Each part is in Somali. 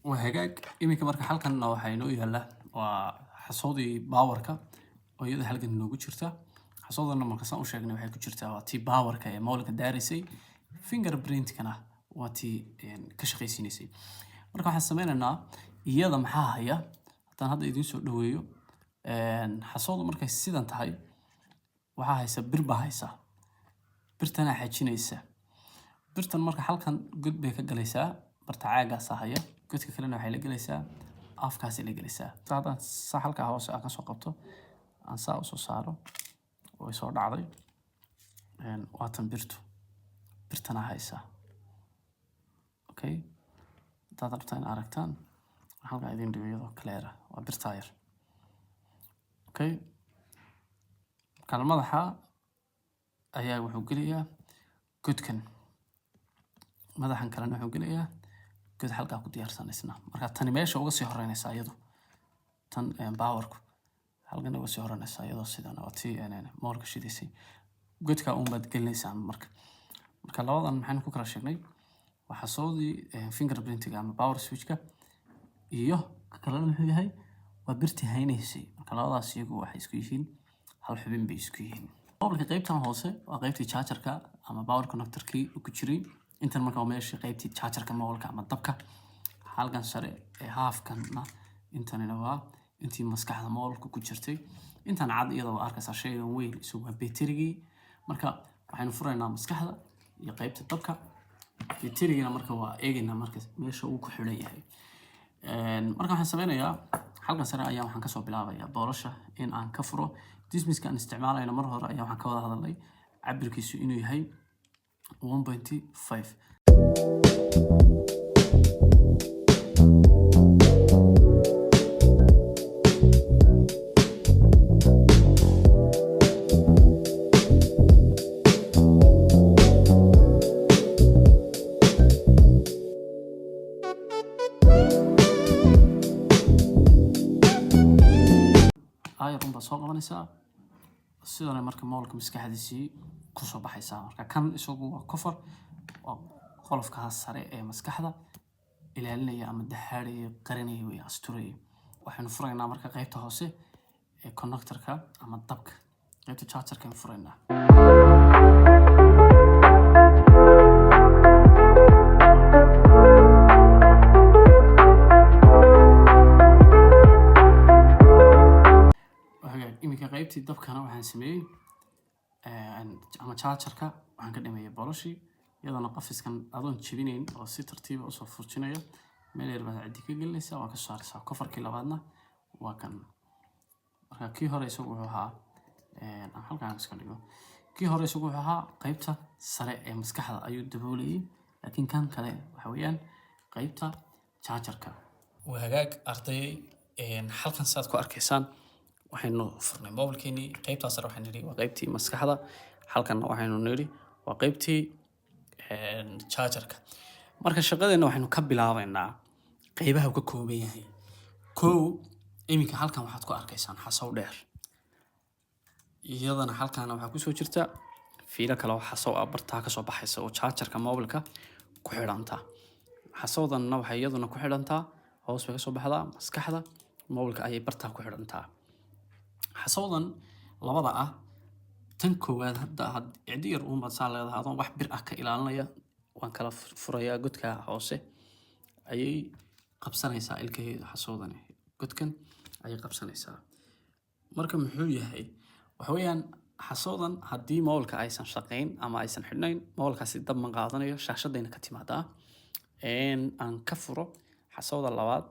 Waa hagaag. Iminka marka halkanna waxaa inoo yaala waa xasoodii powerka oo iyada halkan inoogu jirta. Xasoodana marka saan u sheegnay waxay ku jirtaa waa tii powerka ee mobilka daaraysay, fingerprintkana waa tii ka shaqaysiinaysay. Marka waxaan sameynaynaa iyada maxaa haya haddaan hadda idiin soo dhaweeyo. Xasoodu markay sidan tahay waxaa haysa bir baa haysa, birtana xajinaysa. Birtan marka halkan god bay ka galaysaa, barta caagaasa haya. Godka kalena waxay la gelaysaa afkaasay la gelaysaa. Haddaan saa halkaa hoose aan kasoo qabto, aan saa usoo saaro, way soo dhacday. Waa tan birtu, birtana haysa. Okay, haddaad rabtaan in aragtaan, halkaa idin dhigo iyadoo clear ah, waa birtaa yar. Okay, kala madaxa ayaa wuxuu gelayaa godkan, madaxan kalena wuxuu gelayaa god halkaa ku diyaarsan isna. Marka tani meesha uga sii horeynaysaa iyadu, tan powerku halkan uga sii horeynaysaa iyadoo sidan waa tii moolka shidaysay. Godka uun baad gelinaysaa. Marka labadan maxaynu ku kala sheegnay? Waa xasoodii fingerprintiga ama power switchka, iyo ka kalena muxuu yahay? Waa birtii haynaysay. Marka labadaas iyagu waxay isku yihiin hal xubin bay isku yihiin. Mobilka qaybtan hoose waa qaybtii chargerka ama power connectorkii ku jiray. Intan marka waa meeshii qaybtii chargerka mobilka ama dabka. Halkan sare ee haafkanna intanina waa intii maskaxda mobilka ku jirtay. Intan cad iyada waa arkaysaa shaygan weyn, isagu waa beterigii. Marka waxaynu furaynaa maskaxda iyo qaybta dabka, beterigina marka waa eegaynaa marka meesha uu ku xidhan yahay. Marka waxaan sameynayaa halkan sare ayaa waxaan kasoo bilaabayaa boolasha in aan ka furo. Dismiska aan isticmaalayno mar hore ayaa waxaan ka wada hadalnay cabirkiisu inuu yahay 1.5. Ayar un baad soo qabanaysaa sidana marka moolka maskaxdiisii kusoo baxaysaa. Marka kan isagu waa kofar, waa qolofkaa sare ee maskaxda ilaalinaya ama dahaadhaya, qarinaya wey, asturaya. Waxaynu furaynaa marka qaybta hoose ee connectorka ama dabka, qaybta chargerka aynu furaynaa. Hagaag, iminka qaybtii dabkana waxaan sameeyey ama chargerka waxaan ka dhameeyey bolashii, iyadana qafiskan adoon jebinayn oo si tartiiba usoo furjinaya, meel yar baad ciddi ka gelinaysaa, waa ka saaraysaa. Kofarkii labaadna waa kan. Marka kii hore isagu wuxuu ahaa, aan halkaan iska dhigo, kii hore isagu wuxuu ahaa qaybta sare ee maskaxda ayuu daboolayay, laakiin kan kale waxa weeyaan qaybta chargerka. Waa hagaag ardayay, halkan saad ku arkaysaan waxaynu furnay mobilkeenii. Qaybtaa sare waxaynu nidhi waa qaybtii maskaxda, halkanna waxaynu nidhi waa qaybtii chargerka. Marka shaqadeena waxaynu ka bilaabaynaa qaybaha uu ka kooban yahay. Kow, iminka halkan waxaad ku arkaysaan xasow dheer, iyadana halkaana waxaa kusoo jirta fiilo kale oo xasow ah, bartaa kasoo baxaysa oo chargerka mobilka ku xidhanta. Xasowdanna waxay iyaduna ku xidhantaa, hoos bay kasoo baxdaa, maskaxda mobilka ayay bartaa ku xidhantaa. Xasowdan labada ah, tan koowaad hadda ciddi yar uun baad saa leedahay adoon wax bir ah ka ilaalinaya, waan kala furayaa. Godka hoose ayay qabsanaysaa ilkaheedu, xasowdani godkan ayay qabsanaysaa. Marka muxuu yahay? Waxa weeyaan xasoodan haddii mobilka aysan shaqayn ama aysan xidhnayn, mobilkaasi dab ma qaadanayo, shaashadayna ka timaadaa. Aan ka furo xasooda labaad.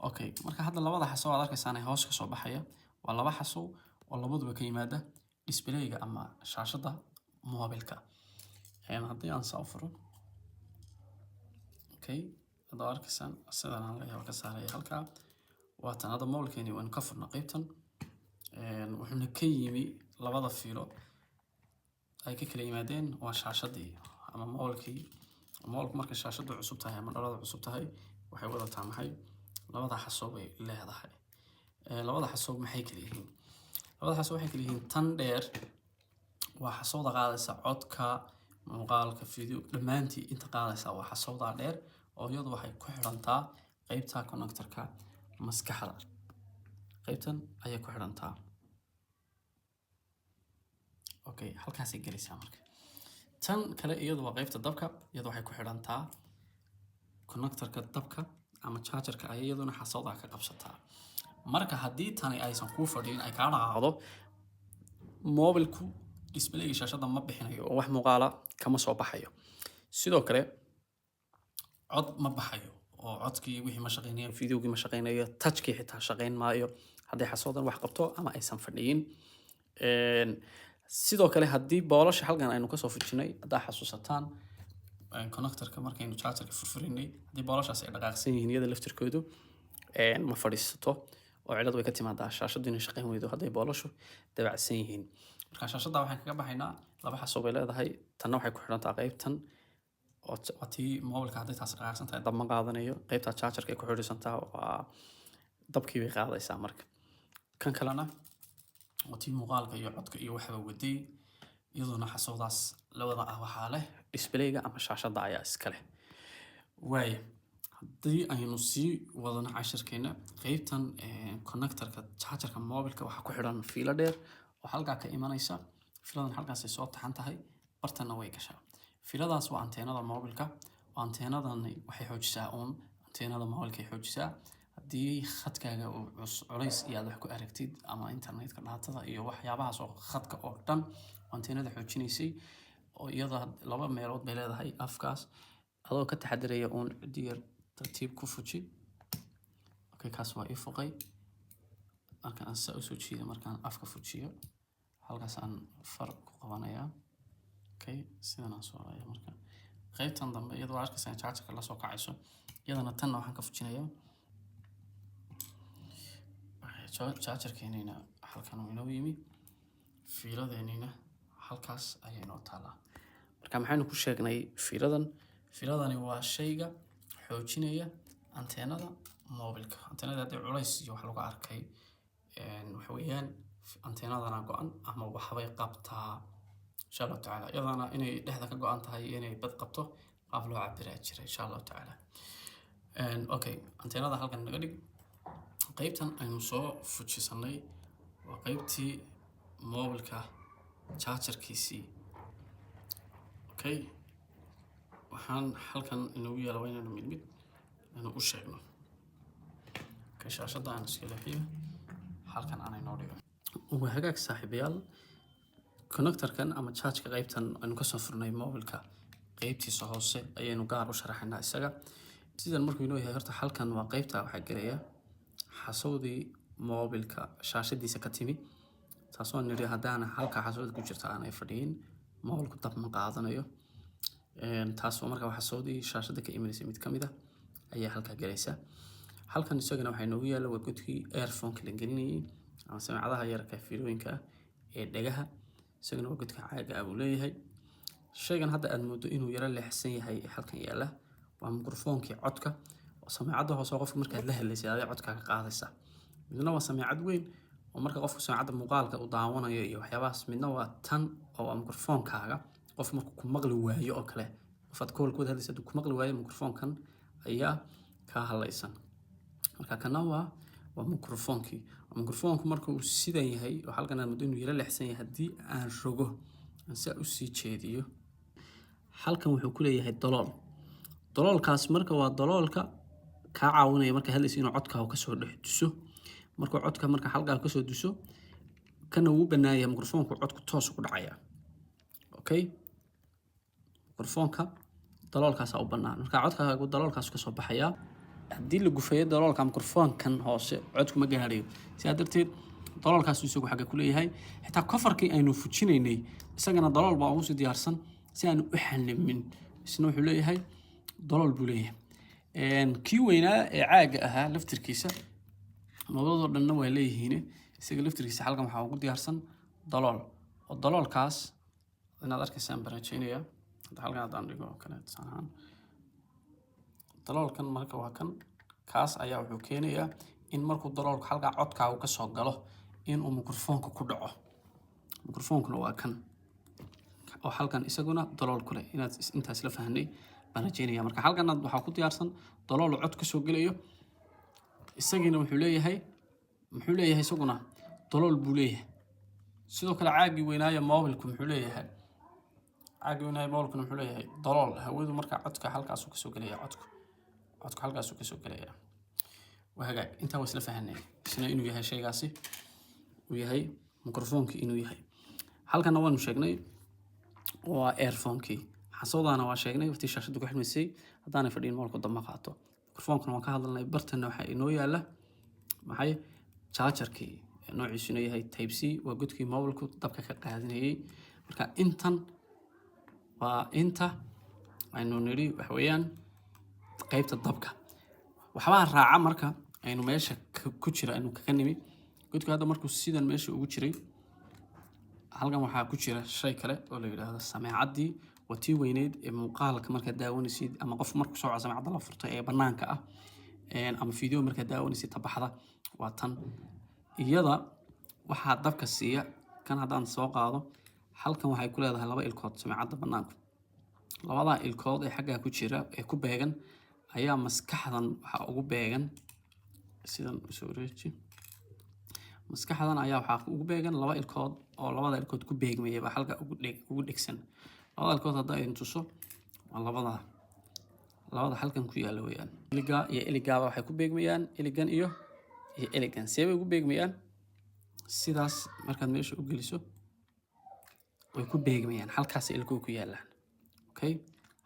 Okay, marka hadda labada xasow aad arkaysaan ee hoos kasoo baxaya waa laba xasow oo labaduba ka yimaada displayga ama shaashadda mobilka. Haddii aan saa u furo, okay, hadda waa arkaysaan sidan aan leeyahay, ka saaraya halkaa. Waa tan hadda mobilkeeni waanu ka furna qaybtan. Wuxuuna ka yimi labada fiilo ay ka kala yimaadeen waa shaashadii ama mobilkii. Mobilku markay shaashadu cusub tahay ama dhalada cusub tahay waxay wadataa maxay? Labada xasow bay leedahay. Labada xasow maxay kala yihiin? Labada xasow waxay kala yihiin: tan dheer waa xasowda qaadaysa codka, muuqaalka, video, dhammaantii inta qaadaysa waa xasowdaa dheer. oo iyadu waxay ku xidhantaa qeybta connectorka maskaxda. Qeybtan ayay ku xidhantaa. Okay, halkaasay gelaysaa. Marka tan kale iyadu waa qeybta dabka. Iyadu waxay ku xidhantaa connectorka dabka ama chargerka ayay iyaduna xasooda ka qabsataa. Marka haddii tani aysan kuu fadhiin, ay kaa dhaqaaqdo, mobilku displayga shaashadda ma bixinayo oo wax muuqaala kama soo baxayo. Sidoo kale cod ma baxayo oo codkii wixii ma shaqeynayo, videogii ma shaqeynayo, touchkii xitaa shaqeyn maayo hadday xasoodan wax qabto ama aysan fadhiyin. Sidoo kale haddii boolasha halkan aynu kasoo fujinay, haddaa xasuusataan connectorka markaynu chargerka furfurinay, haddii boolashaas ay dhaqaaqsan yihiin, iyada laftirkoodu ma fadhiisato oo cilad way ka timaadaa shaashadu inay shaqeyn weydo hadday boolashu dabacsan yihiin. Marka shaashadda waxaan kaga baxaynaa laba xasoo bay leedahay. Tanna waxay ku xidhantaa qeybtan oo waa tii mobilka. Hadday taas dhaqaaqsan tahay, dab ma qaadanayo. Qeybta chargerka ay ku xidhisantaa waa dabkii bay qaadaysaa. Marka kan kalena waa tii muuqaalka iyo codka iyo waxba waday. Iyaduna xasoodaas labada ah waxaa leh displayga ama shaashadda ayaa iska leh. Waaya, haddii aynu sii wadano cashirkeena, qeybtan connectorka chargerka mobilka waxaa ku xidhan fiilo dheer oo halkaa ka imanaysa. Fiiladan halkaasay soo taxan tahay, bartanna way gashaa. Fiiladaas waa anteenada mobilka. Anteenadani waxay xoojisaa uun, anteenada mobilka ay xoojisaa. Haddii khadkaaga uu culays iyo aad wax ku aragtid ama internetka datada iyo waxyaabahaas oo khadka oo dhan, anteenada xoojinaysay oo iyada laba meelood bay leedahay. Afkaas adoo ka taxadiraya uun cidi yar tartiib ku fuji. Okay, kaas waa ii fuqay. Marka aan saa usoo jiido, markaan afka fujiyo, halkaas aan far ku qabanayaa. Okay, sidan aan soo haya. Marka qaybtan dambe iyadoo arkaysa in chargerka la soo kacayso, iyadana tanna waxaan ka fujinayaa. Chargerkeenina halkan uu inoo yimi, fiiladeenina halkaas ayay inoo taalaa. Marka maxaynu ku sheegnay fiiladan? Fiiladani waa shayga xoojinaya anteenada mobilka. Anteenada haddii culays iyo wax lagu arkay, waxa weeyaan anteenadana go-an ama waxbay qabtaa, insha Allahu tacaala. Iyadana inay dhexda ka go-an tahay iyo inay bad qabto qaab loo cabiraa jira, insha Allahu tacaala. Okay, anteenada halkan naga dhig. Qaybtan aynu soo fujisanay waa qaybtii mobilka chargerkiisii. Okay, waxaan halkan inoogu yaala waa inaynu mid mid aynu u sheegno. Okay, shaashadda aan iska leexiyo, halkan aan inoo dhigo. Waa hagaag, saaxiibayaal. Connectorkan ama chargeka qaybtan aynu kasoo furnay mobilka qaybtiisa hoose ayaynu gaar u sharaxaynaa isaga. Sidan markuu inoo yahay, horta halkan waa qaybta waxaa gelaya xasowdii mobilka shaashadiisa ka timi, taasoo nidhi haddaana halka xasowda ku jirta aanay fadhiyin, mobilku dab ma qaadanayo. Taas oo marka xasowdii shaashada ka imanaysa mid ka mid ah ayaa halkaa gelaysa. Halkan isagana waxaa inoogu yaalla waa godkii earphoneka la gelinayay ama samecadaha yarka fiilooyinka ah ee dhagaha. Isagana waa godka caaga ah buu leeyahay. Shaygan hadda aad moodo inuu yaro leexsan yahay ee halkan yaalla waa mikrofoonkii codka oo sameecadda hoose qofka markaad la hadlaysay aday codkaa ka qaadaysa. Midna waa sameecad weyn oo marka qofku sameecadda muuqaalka uu daawanayo iyo waxyaabahaas. Midna waa tan oo waa mikrofoonkaaga. Qof markuu ku maqli waayo oo kale, qof aad call ku wada hadlaysa hadduu ku maqli waayo, mikrofoonkan ayaa kaa hadlaysan. Marka kana waa mikrofoonkii. Mikrofoonku marka uu sidan yahay oo halkan aad moodo inuu yaro leexsan yahay, haddii aan rogo, aan saa usii jeediyo, halkan wuxuu ku leeyahay dalool. Daloolkaas marka waa daloolka kaa caawinaya marka hadlaysa inuu codkaaga kasoo dhex duso. Markuu codka marka halkaa kasoo duso, kana wuu bannaan yahay, mikrofoonku codku toos ku dhacaya. Okay, mikrofoonka daloolkaasaa u bannaan, marka codkaagu daloolkaas kasoo baxayaa. Haddii la gufeeyo daloolka mikrofoonkan hoose, codku ma gaadhayo. Sidaa darteed daloolkaas isagu xagga ku leeyahay. Xitaa coverkii aynu fujinaynay isagana dalool baa ugu sii diyaarsan si aanu u xanimin. Isna wuxuu leeyahay dalool buu leeyahay. Kii weynaa ee caaga ahaa laftirkiisa, nooladoo dhanna waa leeyihiin, isaga laftirkiisa halkan waxaa ugu diyaarsan dalool, oo daloolkaas inaad arkaysaan baan rajeynaya. Hadda halkan haddaan dhigo oo kale, tusaale ahaan, daloolkan marka waa kan. Kaas ayaa wuxuu keenayaa in markuu daloolku halkaa codkaagu kasoo galo inuu mikrofoonka ku dhaco. Mikrofoonkuna waa kan oo halkan isaguna dalool ku leh. Inaad intaas la fahnay baan rajeynaya. Marka halkana waxaa ku diyaarsan dalool cod kasoo gelayo. Isagiina wuxuu leeyahay, muxuu leeyahay? Isaguna dalool buu leeyahay. Sidoo kale caagii weynaaye mobilku muxuu leeyahay? Caagii weynaaye mobilkuna muxuu leeyahay? Dalool. Hawadu marka codka halkaasuu kasoo gelaya. Codku halkaasuu kasoo gelaya. Waa hagaag, intaa waa isla fahanay. Isna inuu yahay shaygaasi uu yahay microphonekii inuu yahay. Halkana waanu sheegnay, waa earphonekii. Xasoodaana waa sheegnay waqtii shaashadda ku xidhmaysay. Haddaanay fadhiin, mobilku damba qaato. Microphonekana waan ka hadalnay. Bartana waxaa inoo yaala maxay? Chargerkii, noociisuna yahay Type C. Waa godkii mobilku dabka ka qaadanayay. Marka intan waa inta aynu nidhi waxa weeyaan qaybta dabka. Waxbaa raaca marka aynu meesha ku jira aynu kaga nimi godku. Hadda markuu sidan meesha ugu jiray, halkan waxaa ku jira shay kale oo la yidhaahdo sameecaddii. Waa tii weyneyd ee muuqaalka markaad daawanaysid ama qof markuu soo sameecadda la furto ee banaanka ah, ama video markaad daawanaysid tabaxda, waa tan. Iyada waxaa dabka siiya kan. Haddaan soo qaado, halkan waxay ku leedahay laba ilkood sameecadda banaanku. Labadaa ilkood ee xaggaa ku jira ee ku beegan ayaa maskaxdan waxaa ugu beegan sidan usoo wareeji. Maskaxdan ayaa waxaa ugu beegan laba ilkood oo labada ilkood ku beegmaya baa halka ugu dhegsan. Labada ilkood haddaa idin tuso, waa labada halkan ku yaalla weeyaan. Iliga iyo iligaaba waxay ku beegmayaan, iligan iyo iligan. See bay ugu beegmayaan? Sidaas markaad meesha u geliso way ku beegmayaan. Halkaas ilkuhu ku yaallaan. Okay,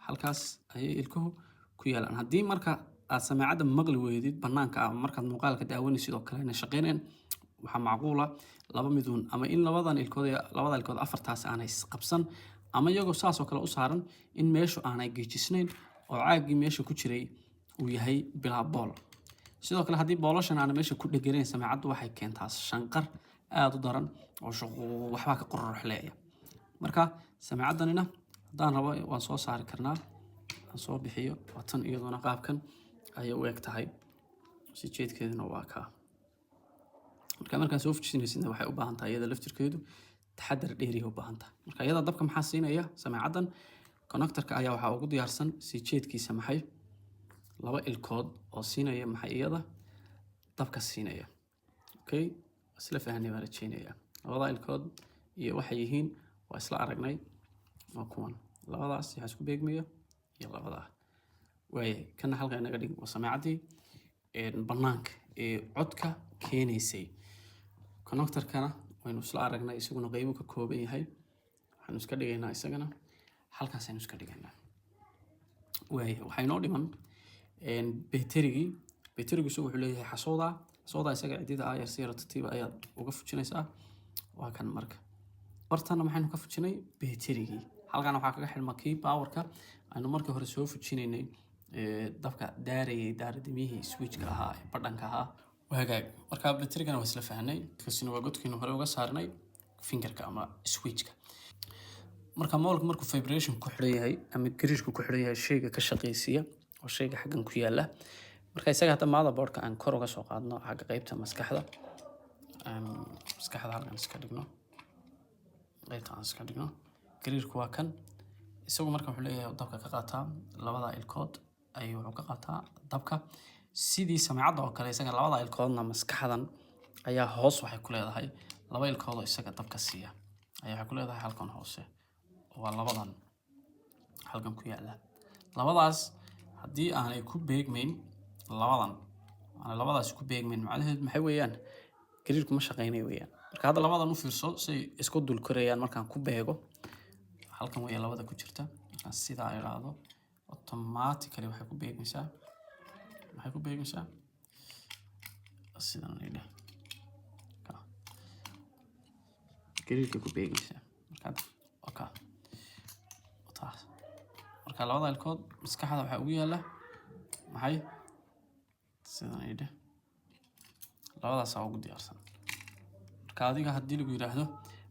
halkaas ayay ilkuhu ku yaallaan. Haddii marka aad sameecadda maqli weydid banaanka ama markaad muuqaalka daawanaysid oo kale inay shaqeyneen, waxaa macquula laba miduun: ama in labadan ilkood, labada ilkood afartaas aanay isqabsan, ama iyagoo saas oo kale u saaran in meeshu aanay geejisnayn oo caaggii meesha ku jiray uu yahay bilaa bool. Sidoo kale haddii boolashan aanay meesha ku dheganayn, sameecaddu waxay keentaa shanqar aada u daran oo shuqu waxbaa ka qororxleeya. Marka sameecaddanina haddaan rabo waan soo saari karnaa, aan soo bixiyo. Waa tan. Iyaduna qaabkan ayay u eg tahay, si jeedkeeduna waa kaa. Marka markaa soo fujinaysidna waxay u baahan tahay iyada laftirkeedu taxadar dheeriya u baahan tahay. Marka iyada dabka maxaa siinaya? Sameecaddan connectorka ayaa waxaa ugu diyaarsan sii jeedkiisa maxay? Laba ilkood oo siinaya maxay? Iyada dabka siinaya. Okay, isla fahanay baan rajeynaya. Labada ilkood iyo waxay yihiin waa isla aragnay. Waa kuwan labadaas waxaa isku beegmaya iyo labadaa. Waayahay, kana halka inaga dhig. Waa sameecaddii banaanka ee codka keenaysay. Connectorkana waynu isla aragnay, isaguna qeybu ka kooban yahay. Waxaanu iska dhigaynaa isagana halkaasaynu iska dhigaynaa. Waaya, waxaa inoo dhiman beterigii. Beterigu isagu wuxuu leeyahay xasooda. Xasooda isaga cidida ah yar si yar tartiiba ayaad uga fujinaysaa. Waa kan. Marka bartana maxaynu ka fujinay? Beterigii. Halkan waxaa kaga xidhma kii powerka aynu markii hore soo fujinaynay, dabka daarayay, daaradimihii switchka ahaa ee badhanka ahaa. Waa hagaag. Marka beterigana waa isla fahanay. Kasina waa godkiinu hore uga saarnay fingerka ama switchka. Marka mobilka markuu vibration ku xidhan yahay ama gariirku ku xidhan yahay, shayga ka shaqaysiiya oo shayga xaggan ku yaala. Marka isaga hadda motherboardka aan kor uga soo qaadno xagga qeybta maskaxda, maskaxda halkan iska dhigno, qeybta aan iska dhigno. Gariirku waa kan. Isagu marka wuxuu leeyahay dabka ka qaataa labada ilkood ayuu wuxuu ka qaataa dabka, sidii sameecadda oo kale. Isaga labada ilkoodna maskaxdan ayaa hoos waxay ku leedahay laba ilkood oo isaga dabka siiya ayaa waxay ku leedahay halkan hoose. Waa labadan halkan ku yaala. Labadaas haddii aanay ku beegmayn, labadan aanay labadaas ku beegmayn, macnaheedu maxay weeyaan? Gariirku ma shaqeynayo weeyaan. Marka hadda labadan u fiirso say isku dul korayaan. Markaan ku beego halkan weeye labada ku jirta. Markaan sidaa idhaahdo, automatically waxay ku beegmaysaa, maxay ku beegmaysaa? Sidan idheh, gariirkay ku beegmaysaa. Marka okay, taas. Marka labada ilkood maskaxda waxaa ugu yaala maxay? Sidan idheh, labadaasaa ugu diyaarsan. Marka adiga haddii lagu yidhaahdo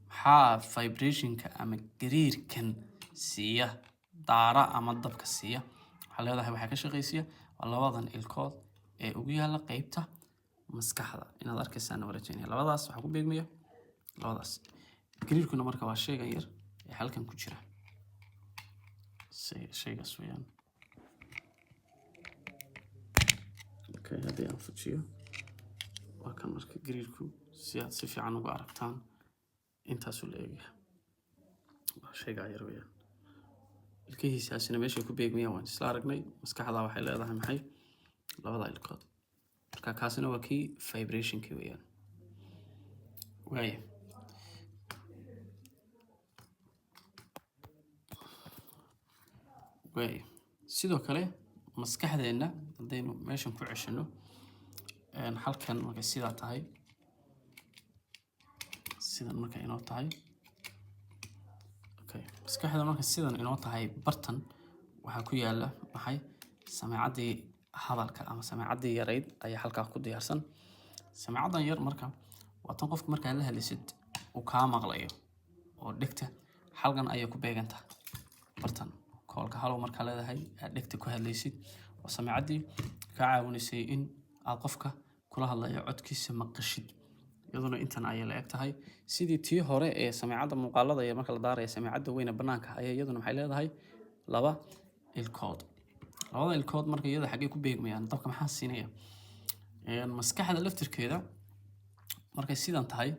maxaa vibrationka ama gariirkan siiya, daara ama dabka siiya, waxaa leedahay waxaa ka shaqaysiya waa labadan ilkood ee ugu yaala qeybta maskaxda. Inaad arkaysaan waa rajeynaya. Labadaas waxaa ku beegmaya labadaas. Gariirkuna marka waa shaygan yar ee halkan ku jira. Shaygaas weeyaan. Okay, haddii aan fujiyo, waa kan. Marka gariirku si aad si fiican uga aragtaan, intaasuu la eegaya, waa shaygaa yar weeyaan. Ilkihiisaasina meeshay ku beegmayaan waan isla aragnay. Maskaxda waxay leedahay maxay? Labada ilkood. Marka kaasina waa kii vibrationkii weeyaan. Waaya, waaya. Sidoo kale maskaxdeenna haddaynu meeshan ku ceshano, halkan markay sidaa tahay, sidan markay inoo tahay, okay, maskaxda marka sidan inoo tahay, bartan waxaa ku yaala maxay? Sameecaddii hadalka ama sameecaddii yarayd ayaa halkaa ku diyaarsan. Sameecaddan yar marka waa tan qofka markaa la hadlaysid uu kaa maqlayo, oo dhegta halkan ayay ku beegantahay, bartan koolka halow markaa leedahay aad dhegta ku hadlaysid. Waa sameecaddii kaa caawinaysay in aad qofka kula hadlayo codkiisa maqashid. Iyaduna intan ayay la eg tahay. Sidii tii hore ee sameecadda muuqaalada iyo marka la daaraya sameecadda weyne banaanka ayaa iyaduna maxay leedahay? Laba ilkood. Labada ilkood marka iyada xaggee ku beegmayaan? Dabka maxaa siinaya? Maskaxda laftirkeeda markay sidan tahay,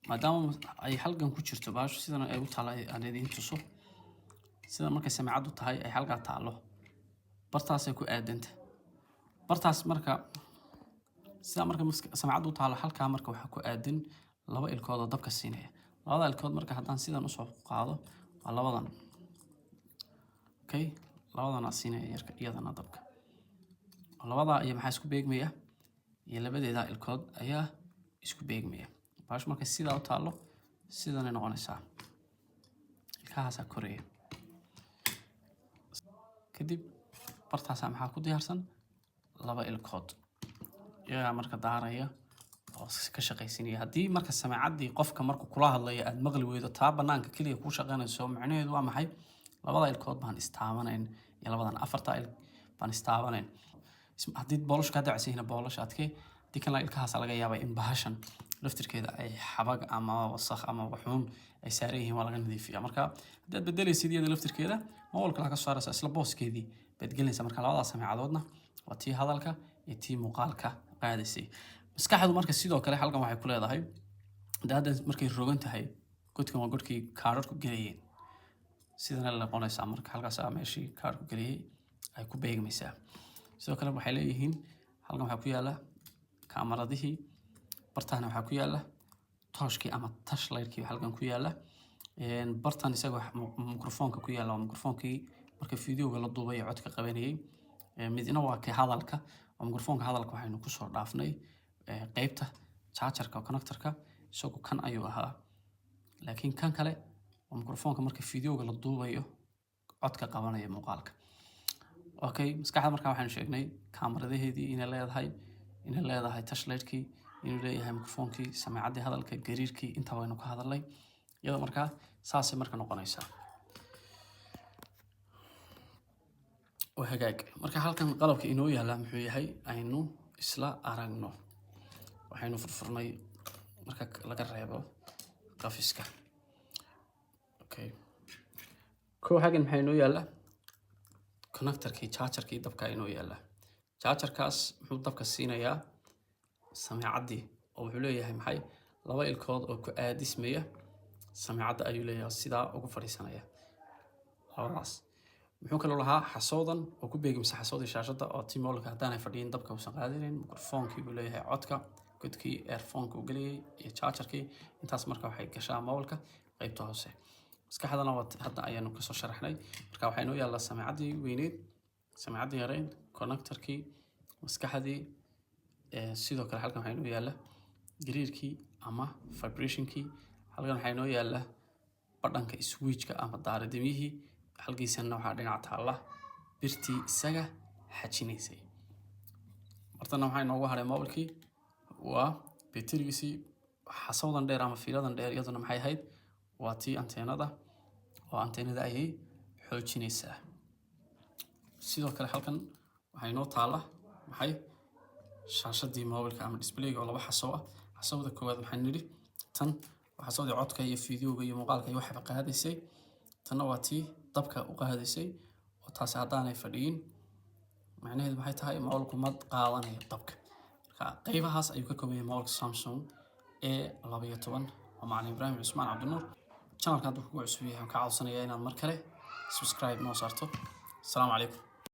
maadaama ay halgan ku jirto baashu, sidan ay u taalo aan idiin tuso, sidan markay sameecaddu tahay ay halkaa taalo, bartaasay ku aadanta. Bartaas marka sidaa marka sameecaddu u taalo halkaa, marka waxaa ku aadan laba ilkood oo dabka siinaya. Labada ilkood marka haddaan sidan usoo qaado, waa labadan. Okay, labadanaa siinaya yarka iyadana dabka. Labadaa iyo maxaa isku beegmaya? Iyo labadeeda ilkood ayaa isku beegmaya. Baashu markay sidaa u taallo, sidanay noqonaysaa, ilkahaasaa koraya. Kadib bartaasaa maxaa ku diyaarsan? Laba ilkood iyagaa marka daaraya oo ka shaqaysinaya. Haddii marka sameecaddii qofka markuu kula hadlayo aad maqli weydo, taa banaanka keliya kuu shaqaynayso, macnaheedu waa maxay? Labada ilkood baan istaabanayn iyo labadan afarta il baan istaabanayn. Haddii boolashu kaa dacsan yihiin, boolasha adkee. Haddii kan ilkahaasa laga yaabaa in bahashan laftirkeeda ay xabag ama wasakh ama waxuun ay saaran yihiin, waa laga nadiifiya. Marka haddii aad bedelaysid iyada laftirkeeda, mobolka ka soo saaraysa, isla booskeedii baad gelinaysaa. Marka labadaas sameecadoodna waa tii hadalka iyo tii muuqaalka qaadaysay. Maskaxdu marka sidoo kale halkan waxay ku leedahay, de hadda markay rogan tahay, godkan waa godkii kaadhadhku gelayeen. Sidana la noqonaysaa marka halkaas meeshii kaadhku geliyey ay ku beegmaysaa. Sidoo kale waxay leeyihiin halkan waxaa ku yaala kaamaradihii, bartaana waxaa ku yaala tooshkii ama torchlightkii halkan ku yaala. Bartan isaga mikrofoonka ku yaala waa mikrofoonkii marka videoga la duubay ee codka qabanayay. Midna waa kii hadalka oo mikrofoonka hadalka. Waxaynu kusoo dhaafnay qeybta chargerka oo connectorka, isagu kan ayuu ahaa, laakiin kan kale waa mikrofoonka marka videoga la duubayo codka qabanaya muuqaalka. Okay, maskaxda markaa waxaynu sheegnay kaamaradaheedii inay leedahay, torchlightkii inuu leeyahay, mikrofoonkii, sameecaddii hadalka, gariirkii, intaba waynu ka hadalnay. Iyada markaa saasay marka noqonaysaa. Waa hagaag. Marka halkan qalabka inoo yaala muxuu yahay? Aynu isla aragno. Waxaynu furfurnay marka laga reebo qafiska. Okay, kow, xaggan maxaa inoo yaala? Connectorkii chargerkii dabka inoo yaala. Chargerkaas muxuu dabka siinayaa? Sameecaddii, oo wuxuu leeyahay maxay? Laba ilkood oo ku aadismaya sameecadda ayuu leeyahay, sidaa ugu fadhiisanaya labadaas. Muxuu kaloo lahaa? Xasoodan oo ku beegmisa xasoodii shaashadda, oo timolka haddaanay fadhiyin dabka uusan qaadanayn. Mikrofoonkii buu leeyahay codka, godkii earphoneka uu gelayay iyo chargerkii. Intaas marka waxay gashaa mobilka qeybta hoose. Maskaxdana waa hadda ayaanu kasoo sharaxnay. Marka waxaa inoo yaallaa sameecaddii weyneyd, sameecaddii yareyd, connectorkii, maskaxdii. Sidoo kale halkan waxaa inoo yaalla gariirkii ama vibrationkii. Halkan waxaa inoo yaalla badhanka switchka ama daaradimiyihii. Halkiisana waxaa dhinac taalla birtii isaga xajinaysay. Bartana waxaa inoogu haray mobilkii, waa beterigiisii. Xasawdan dheer ama fiiladan dheer iyaduna maxay ahayd? Waa tii anteenada, oo anteenada ayay xoojinaysaa. Sidoo kale halkan waxaa inoo taalla maxay? Shaashadii mobilka ama displayga oo laba xasow ah. Xasawda koowaad maxaan nidhi? Tan waa xasawdii codka iyo fiidiyowga iyo muuqaalka iyo waxba qaadaysay. Tanna waa tii dabka u qaadaysay, oo taasi haddaanay fadhiyin Macnaheedu maxay tahay? Mobilku ma qaadanayo dabka. Marka qeybahaas ayuu ka kooban yahay mobilka Samsung A12. Waa macalin Ibraahim Cusmaan Cabdinuur. Channelka hadduu kugu cusub yahay, waxaan ka codsanayaa inaad mar kale subscribe noo saarto. Asalaamu calaykum.